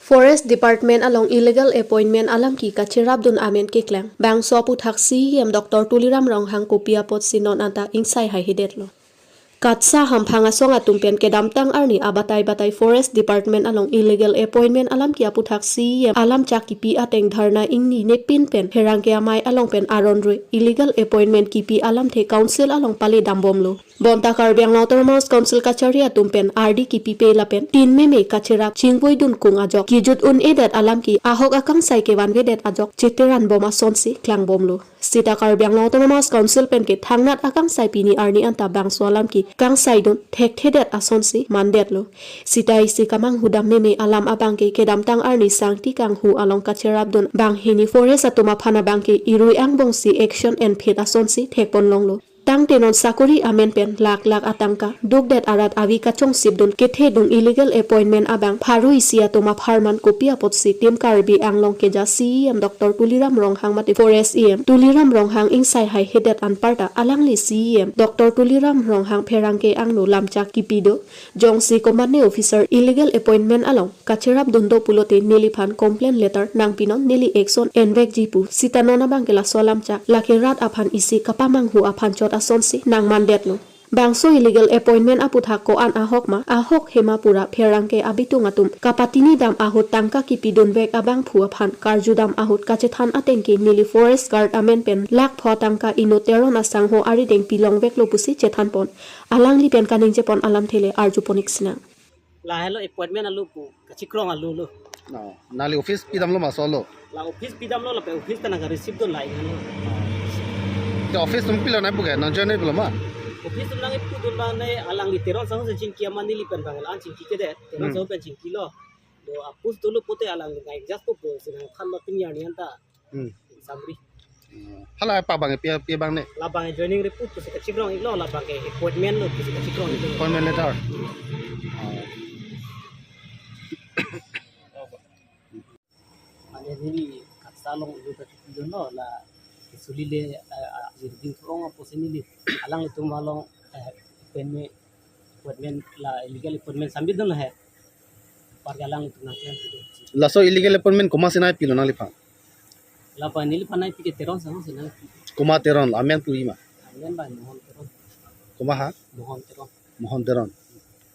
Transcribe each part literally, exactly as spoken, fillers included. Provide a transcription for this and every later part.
Forest Department along illegal appointment alam ke kacherapdun amen keklang. Bangso aputhak C E M Doctor Tuliram Ronghang kopi apotsi non anta ingsai haihedetlo. KATSSA hamphang asong atum pen kedamtang arni abatai batai Forest Department along illegal appointment alam ke aputhak C E M alam chak kipi ateng dharna ingni nepin pen pherangke amei along pen aron rui illegal appointment kipi alamthe council along pale dambomlo. Bonta Karbi Anglong Autonomous Council kachari atum pen ardi kipipe lapen tin meme kacherap chingvoidun kung ajok kijut un-edet alam ke ahok akangsai kevanvedet ajok cheteran bom asonsi klangbomlo. Sita Karbi Anglong Autonomous Council pen ke thangnat akangsai pini arni anta bangso alam ke kangsaidun thekthedet asonsi mandetlo. Sita isi kamanghudam meme alam abang ke kedamtang arni sangti kanghu along kacherapdun banghini forest atum aphan abang ke irui angbongsi action enphit asonsi thekponlonglo. Tangte non sakori amen pen lak lak atangka dukdet arat avi kachongsipdun kethedung illegal appointment abang pharo isi atum apharman kopi apotsi Team Karbi Anglong keja C E M Doctor Tuliram Ronghang mate Forest E M Tuliram Ronghang ingsai haihedet anparta alangli C E M Doctor Tuliram Ronghang pherangke angno lamchak kipi do. Jongsi commanding officer illegal appointment along kacherapdun do pulote neliphan complaint letter nangpinon, neli action envekji pu. Sita non abang ke laso alam chak lake rat aphan isi kapamanghu aphan chot asonsi nangmandetlo. Bangso illegal appointment aputhak ko-an ahok ma, ahok hema pura pherangke abitung atum kapatini dam ahut tangka kipidunvek abangphu aphan karjudam ahut kachethan ateng ke neli forest guard amen pen lak pho tangka inut Teron asangho arideng pilongveklo pusi chethanpon. Alangli pen kaningjepon alamthe le arjuponik sinang. Lahelo appointment alo pu kachikrong alo lo. No, nali office pidamlo ma solo. La office pidamlo lapen office ta nangka receive dun la inghan lo. Ke office atum pilo nangpu ke, nang join pulo ma? Office atum nangpudun abang ne alangli Teron asangho si chingki amat neli pen abang la-an chingkikedet, Teron Hmm. asangho pen chingkilo. Do apus dolo pute alangli nang just pu pu si nangthan lo pini arni anta. Hmm. Samri. Hala pa abang pi pi abang ne. Labang joining report pusi kachikrong iklo, labang ke appointment lo pusi kachikrong iklo. Appointment letter. Mane neli KATSSA along udah kepidun lo la suli le, eh, ah, jirgin kurong apa sini li alanglitum along, eh, appointment, appointment la illegal appointment sambit dun lo he. Par ke alanglitum nang klem pidun. Laso illegal appointment komat si nangpilo nangliphan? Labang neliphan nangpi ke Teron asangho si nangpi. Komat Teron, amen pu ma? Amen abang Mohon Teron. Komat ha? Mohon Teron. Mohon Teron.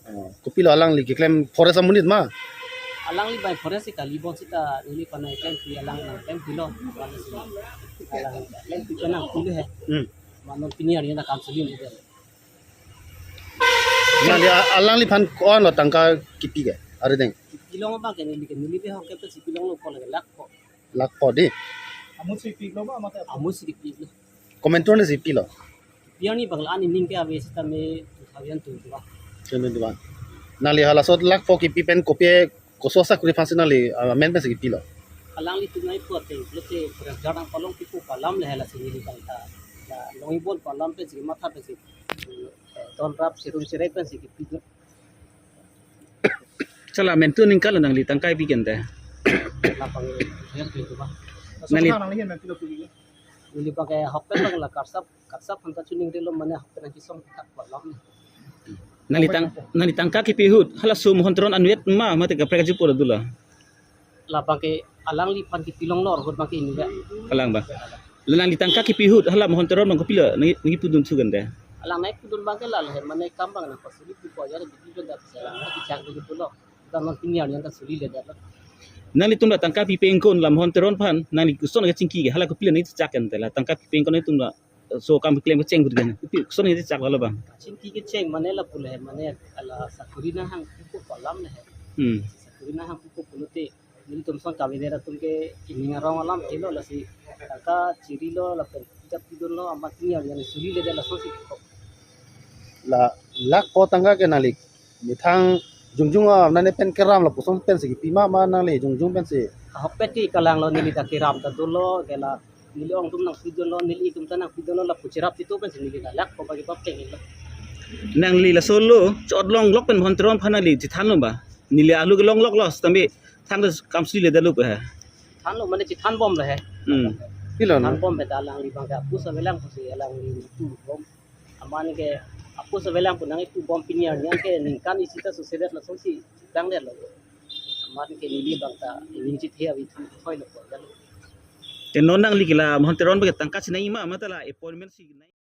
Oh, kopilo alangli keklem forest amonit ma? Alangli abang forest si kali bon sita neliphan nangklempi, alang nangklempilo. Alang klempi ke nangpilo he. Hmm. Mane non pini arni nang kam suli le. Nali a-, alangliphan ko-an lo tangka kipi ke arideng? Kipilong abang ke neli ke neli behok ke si pilonglo ko lake lak ko. Lak ko di. Amu si pilo ba mate? Amu si pilo. Komentor ne si pilo. Piang ni abang la-an ining ke ave sita me two thousand twenty-one. Twenty-one. Nali halaso lak ko kipi pen kopi koso asakori aphan si nali, ah, amen pen si kipilo? Alanglitum nangpu ateng pulote forest guard nangpalongpipo pu alam le hela si neli abang ta. La longibon pu alam pen si matha pen si, eh, tonrap serum serai pen si kipidun. Chala amen tu ningkan lo nangli tangka kipi ke ante? Labang yang pintu ba. Nali nangli amen tu lo pu. Neli abang ke ahok pen abang la KATSSA, KATSSA aphan ta chuning relo mane ahok pen nangkesong thak pu alam. Nangli tang, nangli tangka kipi ahut halaso Mohon Teron anvet ma mate kaprek aji pura dula? Labang ke alangliphan kipilonglo ahut abang ke inut. Alang ba. La nangli tangka kipi ahut hala Mohon Teron abang kopilo nangki, nangkipudun thu ke ante? Alang nangpudun abang ke la le mane kam abang nangpasuli pu ko ajar bidi pen dak sa nangkichak dulu pulo. Dak non pini arni anta suli le dak lo. Nanglitum la tangka pipe ingkon la Mohon Teron aphan, nangli koson kachingki ke hala kopilo nangkichak ke ante la tangka pipe ingkon nangtum la so kam klem kecheng kut ke. Kopi koson nangkichak la lo abang? Chingki kecheng mane lapu le mane hala sakori nanghangpipo pu alam le. Hmm. Sakori nanghangpipo pulote nelitum son kaveder atum ke ining arong alamthe lo lasi tangka chirilo lapen pijap pidunlo amat pini arni suli le dak lasonsi ko. La lak ko tangka ke nangli methang jongjong a nangli pen keram lapuson pen si kipi ma, ma nangli jongjong pen si? Ahok pen ke kalanglo, neli ta keram ta dolo ke la neli ong atum nangpidunlo, neli atum ta nangpidunlo lapu cherap tito pen si neli la lak ko bagi bap keng lo. Nangli laso lo chot longlok pen Mohon Teron aphan nangli chethanlo ba? Neli alo ke longlok lo stambi thang kam suli le dak lo pu he. Thanlo mane chethanbom le he. Hmm. Pilo na? Thanbom beta alangli abang ke apus avelang pusi alangli tu bom. Amat ke apus avelang pu nangkipu bom pini arni ke ningkan isi ta susedet lasonsi tangdet lo. Amat ke neli bang ta ening chithe avi thu hoi lo po kan. Te non nangli ke la Mohan Teron bang ke tangka si nangji ma, mate la appointment si nangji?